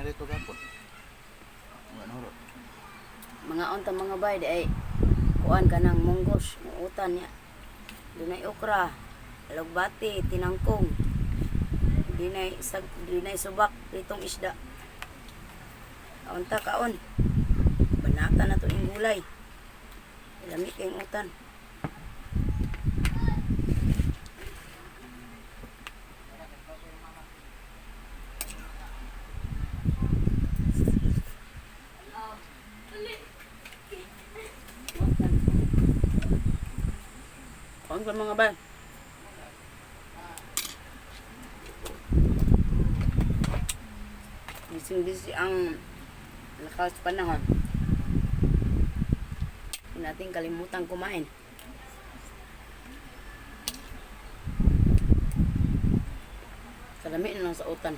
Generator gapon. Wala na hurot. Mga unta, mga bay, di ay kuan ka ng munggos, muutan niya. Dunay okra, alugbati, tinangkong. Dinay sag dinay subak, pritong isda. Kaon ta, kaon. Banata na to ing gulay. Lami kayong utan. Kaon ka, mga bay. Busy-busy ang lakas panahon. Hindi natin kalimutan kumain. Kalami na lang sa utan.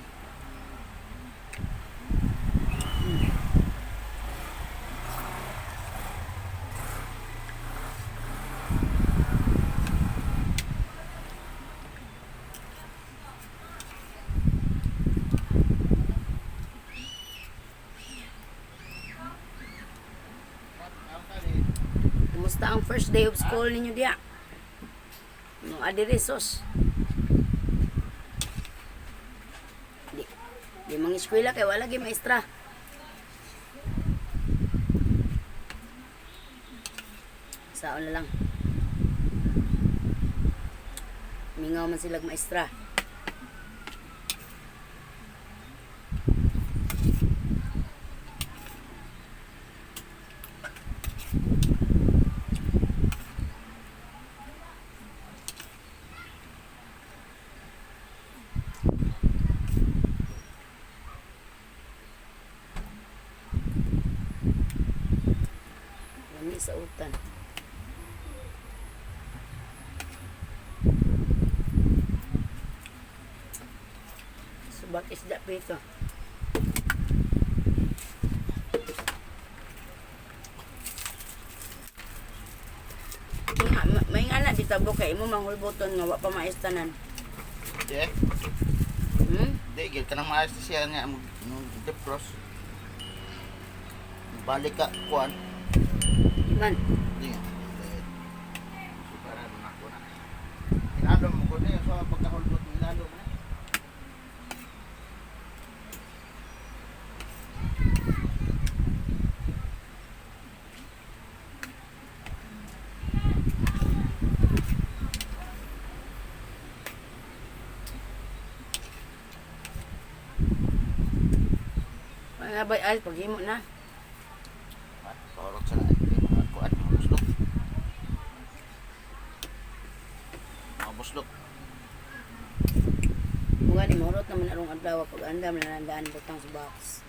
Kumusta ang first day of school ninyo diya? Mga adirisos. Di, di mga eskwela kay wala gyud maestra. Saon na lang. Mingaw man silag maestra. Lami sa utan. Subak isda prito. May nga na dito kay imo manghulboton nga wa pa maistanan. Di eh. Di, gil ka nang maayos na siya nga. Mag defrost. Balik ka, kuan. Man, Di nga. Di. So, para na ako na. Inalo mo ko na yun. So, pagkahulbot mo, inalo mo na. Mga bay ay paghimo na. Ah, paurot sa lahat. Mga kuan, mga buslok. Mga buslok. Mga ni mahurot naman arong adlaw pag andam nalandaan butang sa box.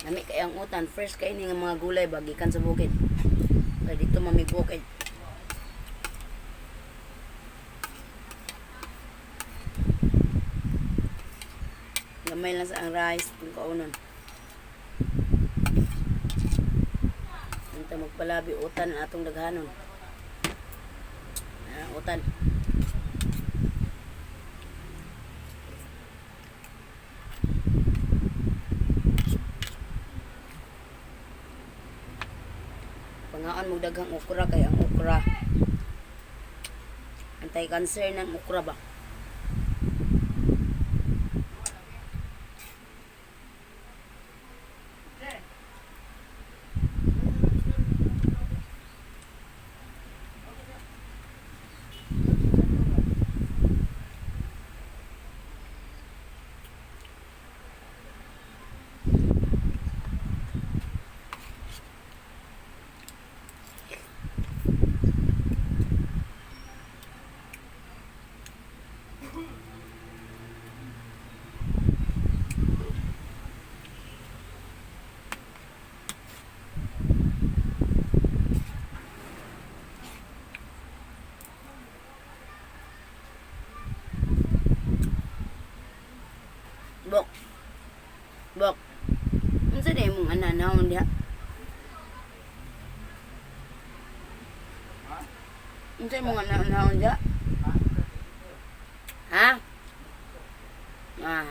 Lami kay ang utan, fresh kay ni nga mga gulay ba gikan sa bukid. Kay dito mami bukid. Gamay lang sa ang rice kung kaunon. Unta magpalabi utan ang atong daghanon. Ah, utan. Pangaon mo daghang okra kay ang okra anti-cancer ng okra ba. Bok. Bok. Unsa di imong ananahon diha? Ha? Unsa imong ananahon diha? Ha? Ah.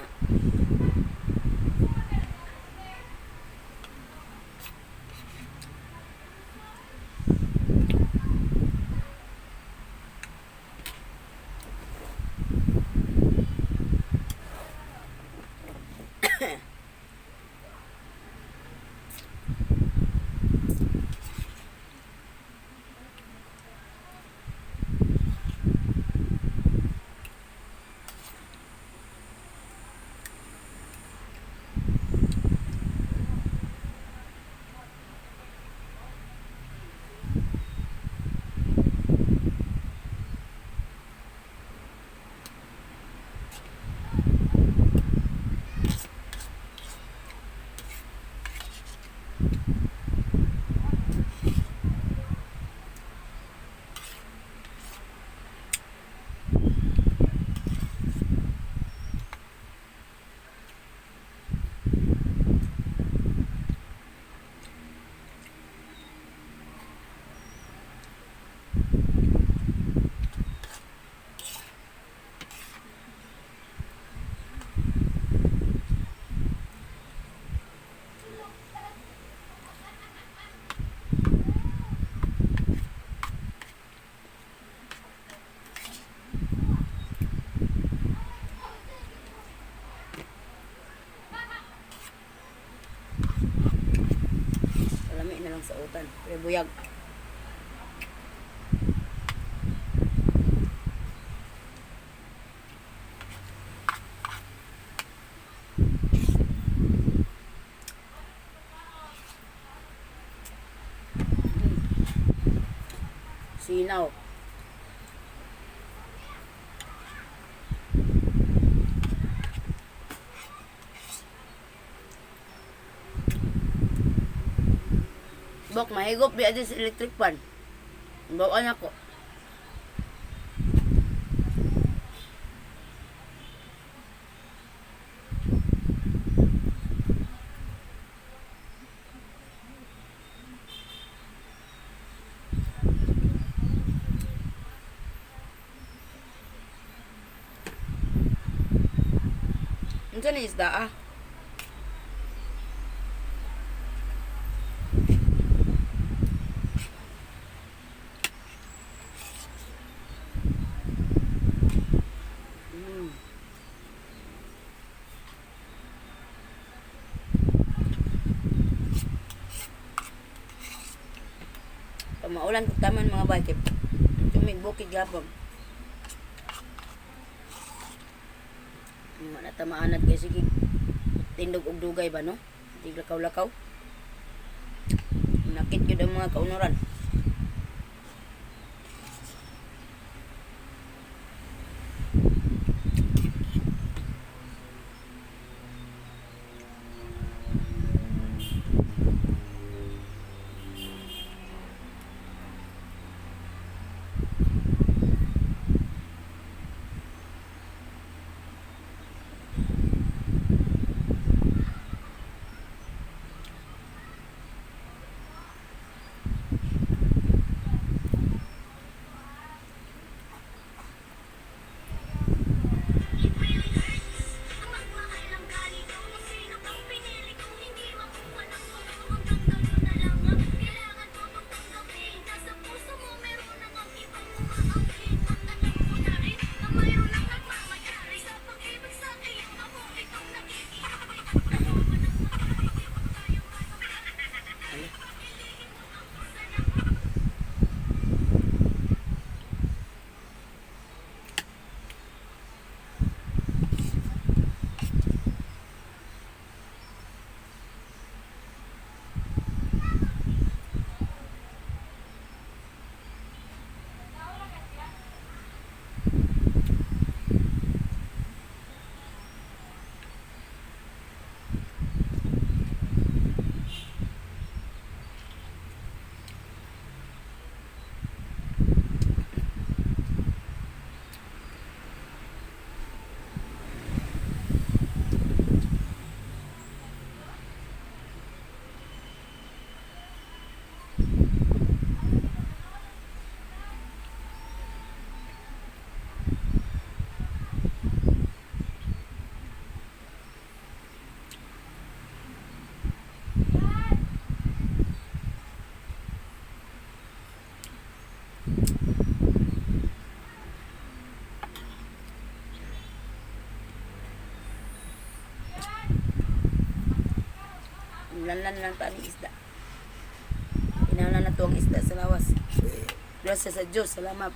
Kalami na lang sa utan. Pero buyag. Sinaw. Bok, mahigop biya din sa electric pan. Bawaan ako. Unsa ni isda ah? Pag maulan kog taman mga bakit. Tumig bukid gapon. Wala ta maanad kay sige tindog og dugay ba no? Di lakaw-lakaw. Nakit gyud ang mga kaunuran. Mulanlan lang ta ni isda. Kinahanglan na to ang isda sa lawas. Gracias sa Diyos. Salamat.